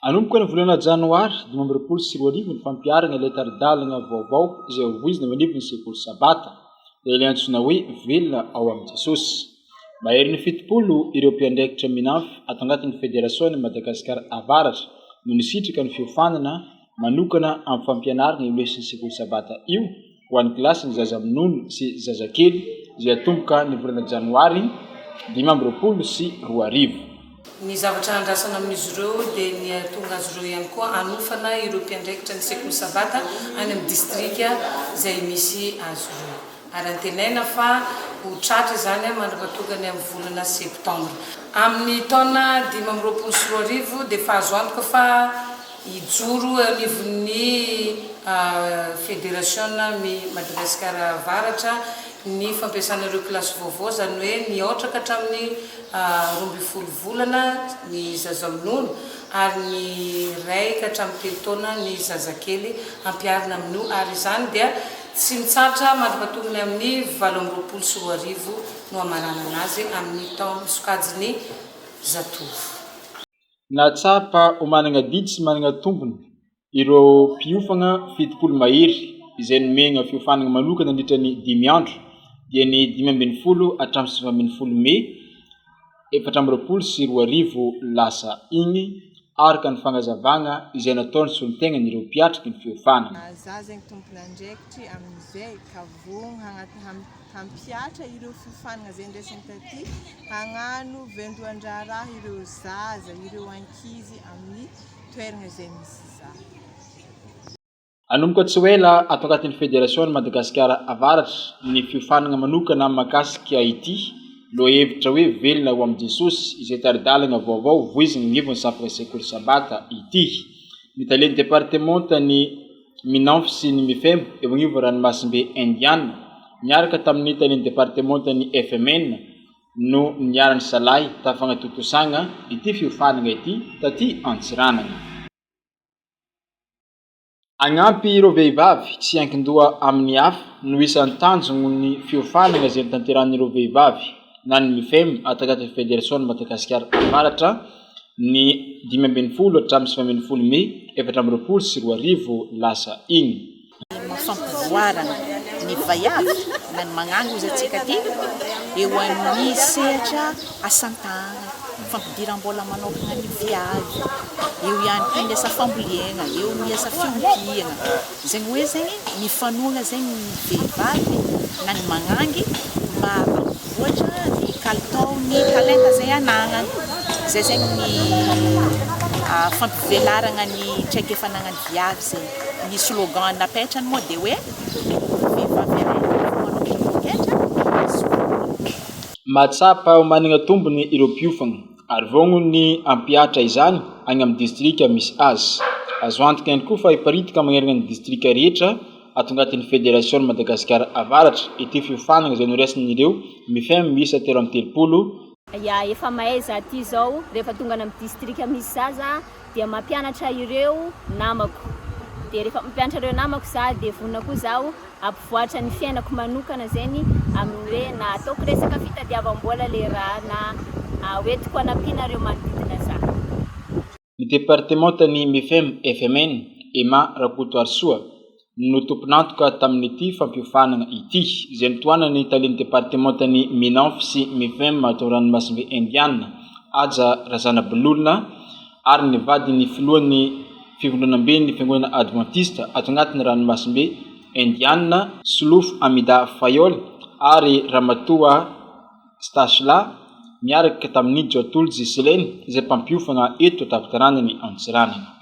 Hanomboka ny volana janoary 2025 ny fampiharana ilay tari-dalana vaovao izay hovoizina eo anivon'ny sekoly Sabata, dia ilay antsoina hoe Velona ao amin'i Jesosy. Maherin'ny 70 ireo mpiandraikitra Minaf ato anatin'ny Federasion'i Madagasikara Avaratra no nisitraka ny fiofanana manokana amin'ny fampianarana io lesin'ny sekoly Sabata io ho an'ny kilasin'ny zaza minono sy zazakely izay hatomboka ny volana janoary 2025. Ny zavatra andrasana amin'izy ireo dia ny hahatonga azy ireo ihany koa hanofana ireo mpiandraikitra ny sekoly sabata any amin'ny distrika izay misy azy ireo. Ary antenaina fa ho tratra izany mandra-pahatongany amin'ny volana septambra. Amin'ny taona 2025 dia efa azo antoka fa Hijoro eo anivon'ny Federasiona Madagasikara Avaratra ny fampiasana ireo kilasy vaovao, izany hoe ny aotra ka hatramin'ny 12 volana ny zaza minono ary ny iray ka hatramin'ny telo taona ny zazakely hampiharina amin'io ary izany dia tsy mitsahatra mandra-pahatongany amin'ny 2028 no hamaranana azy amin'ny taona sokajin'ny zatovo. Nahatsapa ho manana adidy sy manana tombony ireo mpiofana 70 mahery izay nomena fiofanana manokana nandritra ny dimy andro dia ny 15 hatramin'ny 19 mey 2024 lasa iny araka ny fanazavana izay nataon'ny solontenan'ireo mpiatriky ny fiofanana. Za zegny tompon'andraikitry amin'izay ka vonona hampihatra ireo fiofanana izay ndraisiny taty Hagnano vaindohan-draharaha ireo zaza, ireo ankizy amin'ny toerana izay misy za. Hanomboka tsy ho ela ato anatin'ny Federasion'i Madagasikara Avaratra ny fiofanana manokana mahakasika ity lohahevitra hoe Velona ho amin'i Jesosy izay tari-dalana vaovao voizina anivon'ny sampana sekoly Sabata ity. Ny talen'ny departemantan'ny Minanf sy ny Mifem eo anivon'ny ranomasimbe Indiana niaraka tamin'ny talen'ny departemantan'ny FMN no niara-nisalahy tamin'ny ity fiofanana ity taty Antsiranana. Hagnampy ireo vehivavy tsy hiankin-doha amin'ny hafa no isan'ny tanjon'ny fiofanana izay notanterahin'ireo vehivavy na ny Mifem ato anatin'ny Federasiona Madagasikara Avaratra ny 15 hatramin'ny 19 mey 2024 lasa iny. Ny fampivoarana ny vaiavy na ny magnangy hozy antsika aty eo amin'ny sehatra asan-tagna, fampidiram-bola manokana ny viavy, eo ihany koa ny asa fambolena, eo ny asa fiompiana, zegny hoe zegny mifanohagna zegny ny vehivavy na ny magnangy mba hampivoatra ny kalitao ny talenta zay anagnany, zay zegny ny fampivelaragna ny traikefa anagnan'ny viavy zegny. Ny slogan napetrany moa dia hoe vehivavy iray manao pôketra misy vola. Mahatsapa ho manana tombony ireo mpiofana ary vonona ny hampihatra izany any amin'ny distrika misy azy. Azo antoka ihany koa fa hiparitaka manerana ny distrika rehetra ato anatin'ny Federasion'i Madagasikara Avaratra ity fiofanana izay noraisin'ireo Mifem miisa 33 Ya efa mahay za ty zao rehefa tonga any amin'ny distrika misy za za dia mampianatra ireo namako dia rehefa mampianatra ireo namako za dia vonona koa zaho hampivoatra ny fiainako manokana zegny amin'ny hoe na ataoko resaka fitadiavam-bola le raha na hoentiko hanampiana ireo manodidina za. Ny departemantan'ny Mifem FMN, Emma Rakotoarisoa, no tompon'antoka tamin'ity fampiofanana ity, izay notohanan'ny talen'ny departemantan'ny Minanf sy Mifem ato Ranomasimbe Indiana, Haja Razanabololona, ary ny vadin'ny filohan'ny Fivondronamben'ny Fiangonana Advantista ato anatin'ny Ranomasimbe Indiana, Solofo Amida Fayola, ary Ramatoa Stashla, niaraka tamin'i Jaotolo Ghislaine, izay mpampiofana eto an-tampon-tanànan'i Antsiranana.